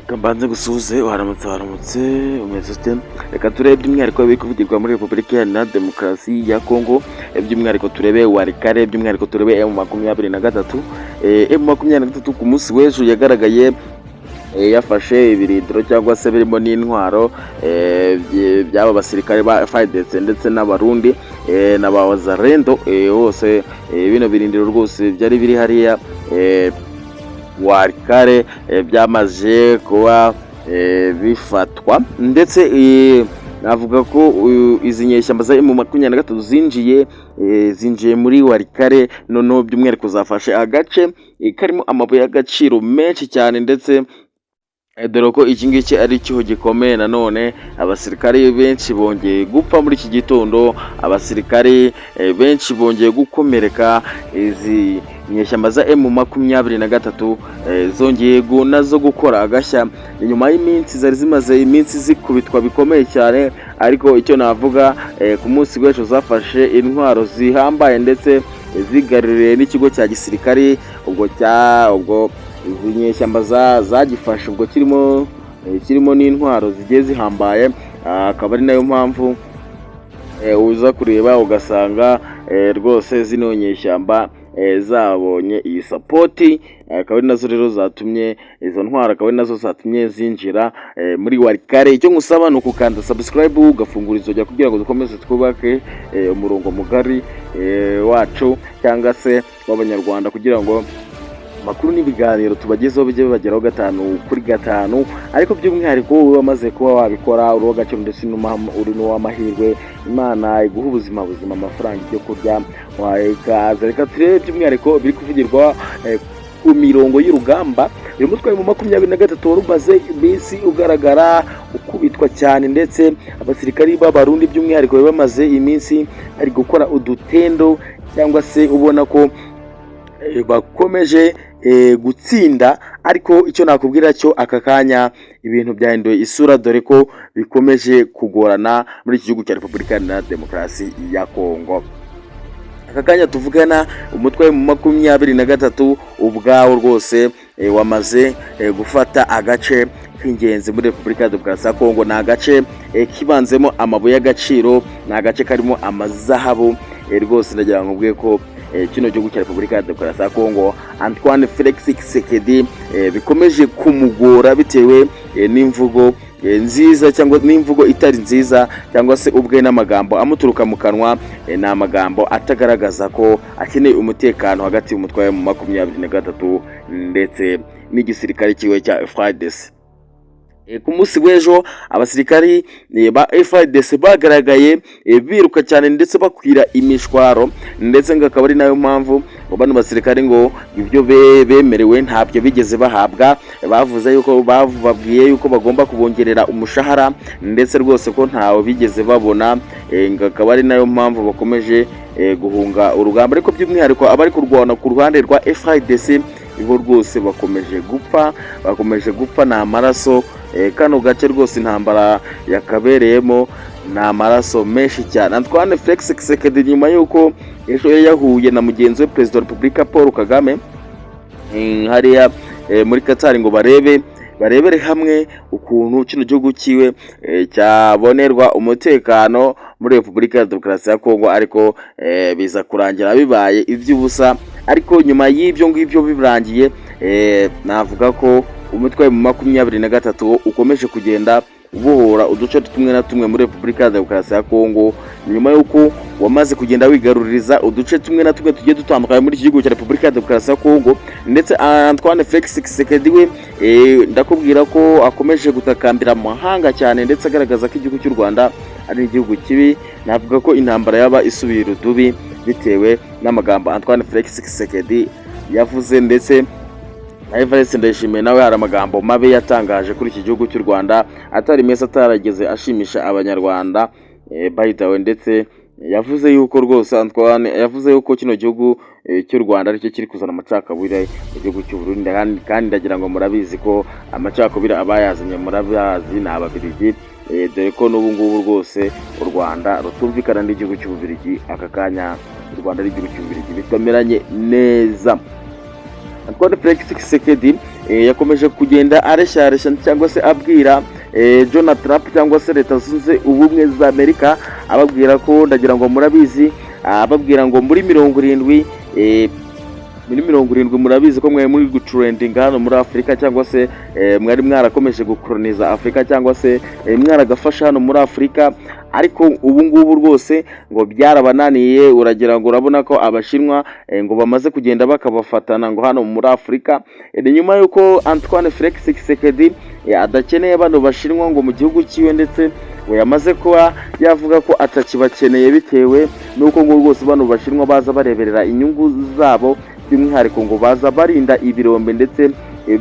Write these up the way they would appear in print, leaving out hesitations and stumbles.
Reka mbanze gusuhuze, waramutse, waramutse, umeze ute? Reka turebe by'umwihariko ibiri kuvugirwa muri Repubulika Iharanira Demokarasi ya Kongo, by'umwihariko turebe Walikale, by'umwihariko turebe M23. M23 ku munsi w'ejo yagaragaye yafashe ibirindiro cyangwa se birimo n'intwaro by'aba basirikare ba FARDC ndetse n'Abarundi na ba Wazalendo bose. Bino birindiro rwose byari biri hariya Walikale byamaze kuba bifatwa, ndetse navuga ko izi nyeshyamba za M23 zinjiye muri Walikale, noneho by'umwihariko zafashe agace karimo amabuye y'agaciro menshi cyane, ndetse dore ko iki ngiki ari icyuho gikomeye. Nanone abasirikare benshi bongeye gupfa muri iki gitondo, abasirikare benshi bongeye gukomereka. Izi nyeshyamba za M23 zongeye nazo gukora agashya nyuma y'iminsi zari zimaze iminsi zikubitwa bikomeye cyane. Ariko icyo navuga, ku munsi w'ejo zafashe intwaro zihambaye, ndetse zigaruriye n'ikigo cya gisirikare. Ubwo izi nyeshyamba zagifashe, ubwo kirimo n'intwaro zigiye zihambaye. Akaba ari nayo mpamvu uza kureba ugasanga rwose zino nyeshyamba zabonye iyi support, akaba ari nazo rero zatumye izo ntwaro, akaba ari nazo zatumye zinjira muri Walikale. Icyo ngusaba ni ukukanda subscribe, ugafungura inzogera kugira ngo dukomeze twubake umurongo mugari wacu cyangwa se w'Abanyarwanda, kugira ngo amakuru n'ibiganiro tubagezeho bijye bibageraho gatanu kuri gatanu. Ariko by'umwihariko wowe wamaze kuba wabikora, uri uw'agaciro ndetse uri n'uw'amahirwe. Imana iguha ubuzima buzima, amafaranga, ibyo kurya ikaza. Reka turebe by'umwihariko biri kuvugirwa ku mirongo y'urugamba. Uyu mutwe M23 wari umaze iminsi ugaragara ukubitwa cyane, ndetse abasirikari b'Abarundi by'umwihariko bari bamaze iminsi bari gukora udutendo cyangwa se ubona ko bakomeje gutsinda. Ariko icyo nakubwira cyo, aka kanya ibintu byahinduye isura, dore ko bikomeje kugorana muri iki gihugu cya Repubulika Iharanira Demokarasi ya Kongo. Aka kanya tuvugana, umutwe M23 ubwawo rwose wamaze gufata agace k'ingenzi muri Repubulika ya Demokarasi ya Kongo. Ni agace kibanzemo amabuye y'agaciro, ni agace karimo amazahabu. Rwose ndagira ngo nkubwiye ko kino gihugu cya Repubulika ya Demokarasi ya Kongo, Antoine Felix Tshisekedi bikomeje kumugora bitewe n'imvugo nziza cyangwa n'imvugo itari nziza, cyangwa se ubwe n'amagambo amuturuka mu kanwa ni amagambo atagaragaza ko akeneye umutekano hagati y'umutwe M23 ndetse n'igisirikare kiwe cya FARDC. Ku munsi w'ejo abasirikari ba FARDC bagaragaye biruka cyane ndetse bakwira imishwaro, ndetse ngo akaba ari nayo mpamvu ngo bano basirikari ngo ibyo bemerewe ntabyo bigeze bahabwa. Bavuze yuko babwiye yuko bagomba kubongerera umushahara, ndetse rwose ko ntawe bigeze babona, ngo akaba ari nayo mpamvu bakomeje guhunga urugamba. Ariko by'umwihariko abari kurwana ku ruhande rwa FARDC bo rwose bakomeje gupfa, bakomeje gupfa, ni amaraso. Kano gace rwose intambara yakabereyemo ni amaraso menshi cyane. Antoine Felix Tshisekedi, nyuma y'uko ejo yahuye na mugenzi we Perezida wa Repubulika Paul Kagame hariya muri Qatar, ngo barebere hamwe ukuntu kino gihugu cyiwe cyabonerwa umutekano muri Repubulika ya Demokarasi ya Kongo, ariko biza kurangira bibaye iby'ubusa. Ariko nyuma y'ibyo ngibyo birangiye, navuga ko umutwe M23 ukomeje kugenda ubohora uduce tumwe na tumwe muri Repubulika ya Demokarasi ya Kongo, nyuma y'uko wamaze kugenda wigaruririza uduce tumwe na tumwe tugiye dutandukanye muri iki gihugu cya Repubulika ya Demokarasi ya Kongo. Ndetse Antoine Felix Tshisekedi we ndakubwira ko akomeje gutakambira amahanga cyane, ndetse agaragaza ko igihugu cy'u Rwanda ari igihugu kibi. Navuga ko intambara yaba isubiye irudubi bitewe n'amagambo Antoine Felix Tshisekedi yavuze, ndetse na Evariste Ndayishimiye nawe hari amagambo mabi yatangaje kuri iki gihugu cy'u Rwanda atari meza, atarageze ashimisha Abanyarwanda. By the way, ndetse yavuze yuko rwose Antoine yavuze yuko kino gihugu cy'u Rwanda aricyo kiri kuzana amacakubiri mu gihugu cy'u Burundi, kandi ndagira ngo murabizi ko amacakubiri abayazanye murabizi, ni Ababiligi, dore ko n'ubu ngubu rwose u Rwanda rutumvikana n'igihugu cy'Ububiligi. Aka kanya u Rwanda n'igihugu cy'Ububiligi bitameranye neza. Antoine Felix Tshisekedi Yakomeje kugenda areshyareshya cyangwa se abwira Donald Trump cyangwa se Leta Zunze Ubumwe za Amerika, ababwira ko, ndagira ngo murabizi, ababwira ngo muri 70, muri 70 murabizi ko mwari muri gutrendinga hano muri Afurika, cyangwa se mwari mwarakomeje gukoroniza Afurika, cyangwa se mwaragafasha hano muri Afurika, ariko ubu ngubu rwose ngo byarabananiye. Uragira ngo urabona ko Abashinwa ngo bamaze kugenda bakabafatana ngo hano muri Afurika. Ni nyuma y'uko Antoine Felix Tshisekedi adakeneye bano Bashinwa ngo mu gihugu cyiwe, ndetse ngo yamaze kuba yavuga ko atakibakeneye bitewe n'uko ngo rwose bano Bashinwa baza bareberera inyungu zabo, by'umwihariko ngo baza barinda ibirombe ndetse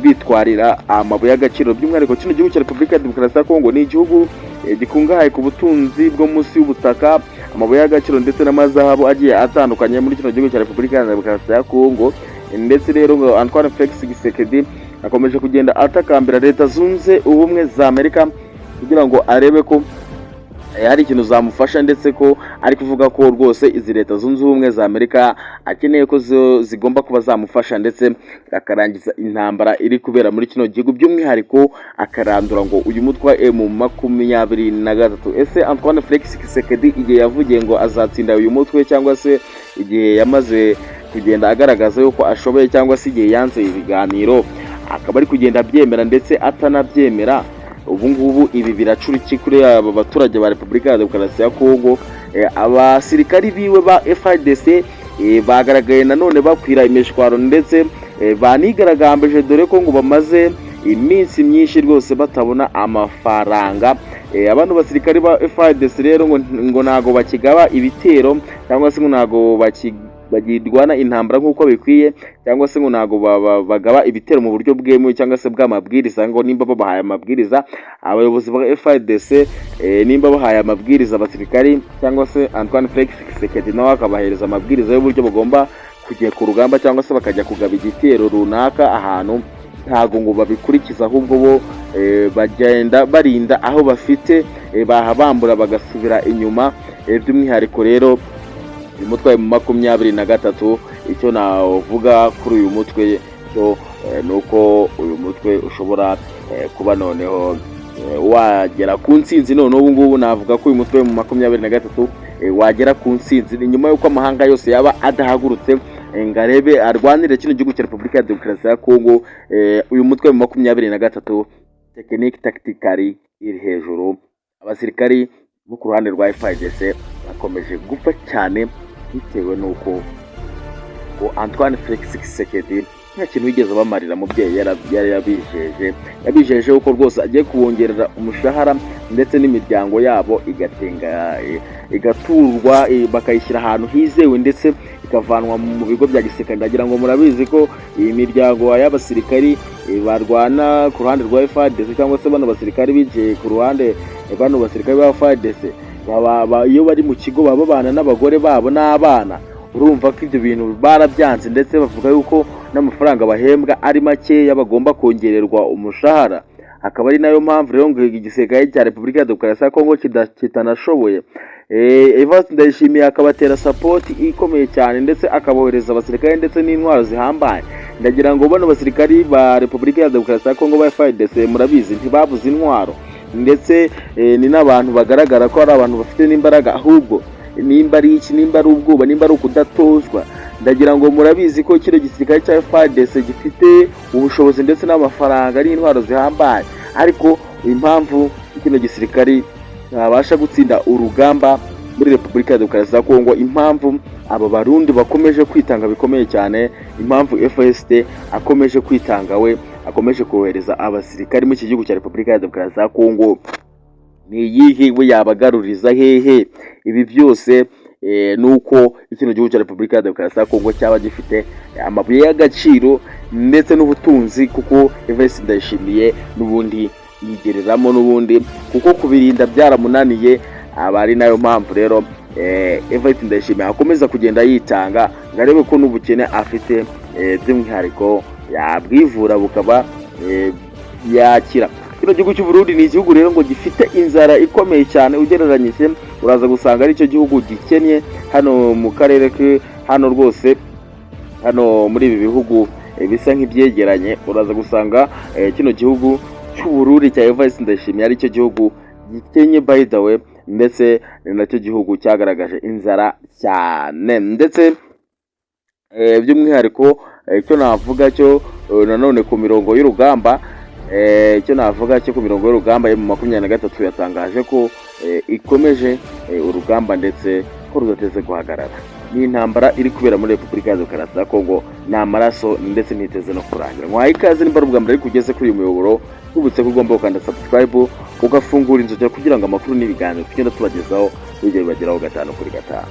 bitwarira amabuye y'agaciro. By'umwihariko kino gihugu cya Repubulika ya Demokarasi ya Kongo ni igihugu gikungahaye ku butunzi bwo munsi y'ubutaka, amabuye y'agaciro ndetse n'amazahabu agiye atandukanye muri kino gihugu cya Repubulika ya Demokarasi ya Kongo. Ndetse rero ngo Antoine Felix Tshisekedi akomeje kugenda atakambira Leta Zunze Ubumwe za Amerika kugira ngo arebe ko hari ikintu zamufasha, ndetse ko ari kuvuga ko rwose izi Leta Zunze Ubumwe za Amerika akeneye ko zo zigomba kuba zamufasha, ndetse akarangiza intambara iri kubera muri kino gihugu, by'umwihariko akarandura ngo uyu mutwe wa M23. Ese Antoine Felix Tshisekedi, igihe yavugiye ngo azatsinda uyu mutwe, cyangwa se igihe yamaze kugenda agaragaza yuko ashoboye, cyangwa se igihe yanze ibiganiro akaba ari kugenda abyemera ndetse atanabyemera, ubu ngubu ibi biracura iki kuri aba baturage ba Repubulika ya Demokarasi ya Kongo? Abasirikari biwe ba FARDC bagaragaye nanone bakwira imishwaro, ndetse banigaragambije, dore ko ngo bamaze iminsi myinshi rwose batabona amafaranga. Abano basirikari ba FARDC rero ngo ntago bakigaba ibitero, cyangwa se ngo ntago bagirwana intambara nk'uko bikwiye, cyangwa se ngo ntago bagaba ibitero mu buryo bwemewe cyangwa se bw'amabwiriza. Ngo nimba babahaye amabwiriza abayobozi ba FARDC, nimba bahaye amabwiriza abasirikari, cyangwa se Antoine Felix Tshisekedi nawe akabahereza amabwiriza y'uburyo bagomba kujya ku rugamba, cyangwa se bakajya kugaba igitero runaka ahantu, ntago ngo babikurikiza, ahubwo bo bagenda barinda aho bafite, bahabambura bagasubira inyuma. By'umwihariko rero uyu mutwe wa 23, icyo navuga kuri uyu mutwe cyo ni uko uyu mutwe ushobora kuba noneho wagera ku ntsinzi. None ubu ngubu navuga ko uyu mutwe mu 23 wagera ku ntsinzi ni nyuma y'uko amahanga yose yaba adahagurutse ngo arebe arwanire kino gihugu cya Repubulika ya Demokarasi ya Kongo. Uyu mutwe mu 23, technique tactically iri hejuru. Abasirikari bo ku ruhande rwa FARDC bakomeje gupfa cyane bitewe n'uko ngo Antoine Felix Tshisekedi nta kintu yigeze abamarira mu byo yari yabijeje. Yabijeje yuko rwose agiye kubongerera umushahara, ndetse n'imiryango yabo igatenga, igaturwa, bakayishyira ahantu hizewe, ndetse ikavanwa mu bigo bya gisirikare. Ndagira ngo murabizi ko iyi miryango y'abasirikari barwana ku ruhande rwa FARDC, cyangwa se bano basirikari binjiye ku ruhande, bano basirikari ba FARDC, iyo bari mu kigo baba babana n'abagore babo n'abana. Urumva ko ibyo bintu barabyanze, ndetse bavuga yuko n'amafaranga bahembwa ari makeya, bagomba kongererwa umushahara. Akaba ari nayo mpamvu rero ngo igisirikare cya Repubulika ya Demokarasi ya Kongo kitanashoboye. Evariste Ndayishimiye akabatera support ikomeye cyane, ndetse akabohereza abasirikare ndetse n'intwaro zihambaye. Ndagira ngo bano basirikari ba Repubulika ya Demokarasi ya Kongo ba FARDC, murabizi, ntibabuze intwaro, ndetse ni n'abantu bagaragara ko ari abantu bafite n'imbaraga. Ahubwo nimba ari iki, nimba ari ubwoba, nimba ari ukudatozwa, ndagira ngo murabizi ko kino gisirikare cya FARDC gifite ubushobozi ndetse n'amafaranga n'intwaro zihambaye. Ariko impamvu kino gisirikare ntabasha gutsinda urugamba muri Repubulika ya Demokarasi ya Kongo, impamvu aba Barundi bakomeje kwitanga bikomeye cyane, impamvu FST akomeje kwitanga, we akomeje kohereza abasirikari muri iki gihugu cya Repubulika ya Demokarasi ya Kongo, ni iyihe? We yabagaruriza hehe? Ibi byose ni uko kino gihugu cya Repubulika ya Demokarasi ya Kongo cyaba gifite amabuye y'agaciro ndetse n'ubutunzi, kuko Evariste Ndayishimiye n'ubundi yigereramo n'ubundi, kuko kubirinda byaramunaniye. Aba ari nayo mpamvu rero Evariste Ndayishimiye akomeza kugenda yitanga ngo arebe ko n'ubukene afite by'umwihariko yabwivura bukaba yakira. Kino gihugu cy'u Burundi ni igihugu rero ngo gifite inzara ikomeye cyane ugereranyije, uraza gusanga ari cyo gihugu gikennye hano mu karere ke hano rwose, hano muri ibi bihugu. bisa nk'ibyegeranye, uraza gusanga kino gihugu cy'Uburundi cya Evariste Ndayishimiye ari cyo gihugu gikenye, by the way, ndetse ni nacyo gihugu cyagaragaje inzara cyane. Ndetse by'umwihariko icyo navuga cyo nanone ku mirongo y'urugamba, icyo navuga cyo ku mirongo y'urugamba, M23 yatangaje ko ikomeje urugamba ndetse ko rudateze guhagarara. Ni intambara iri kubera muri Repubulika ya Demokarasi ya Kongo, ni amaraso ndetse ntiteze no kurangira. Mwahaye ikaze. Nimba ari ubwa mbere ariko ugeze kuri uyu muyoboro, twibutse ko ugomba gukanda subscribe, ugafungura inzogera kugira ngo amakuru n'ibiganiro tugenda tubagezaho bijye bibageraho gatanu kuri gatanu.